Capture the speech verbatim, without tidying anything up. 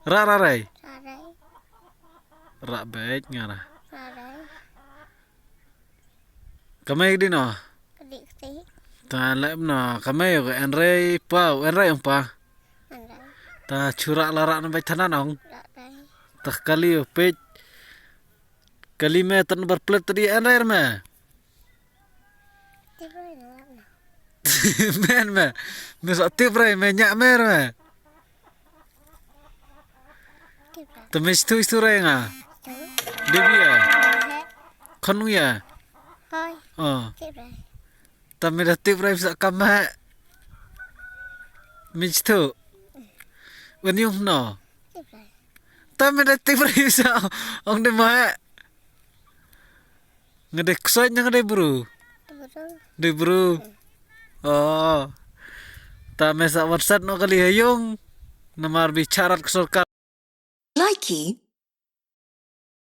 Ra ra rai. Ra bek nga ra. Kamai di no. Ta lep no kamai yo en rai pa en rai ong pa. Ta chura la ra na bai thanan ong. Ta kali yo pek. Kali me tan bar plet tadi en rai me. Men me. Me sa tip rai me nyak me me. Te me stu stu rai nga. Devi ya. Khanu ya. Oh. Te me da tip rai sa kama. Me stu. Wen yung no. Te me da tip rai sa ong de ma. Nga de ksoi nga de bru. De bru. Oh. Ta me sa WhatsApp no kali hayung. Namar bi charat ksor ka. Likey,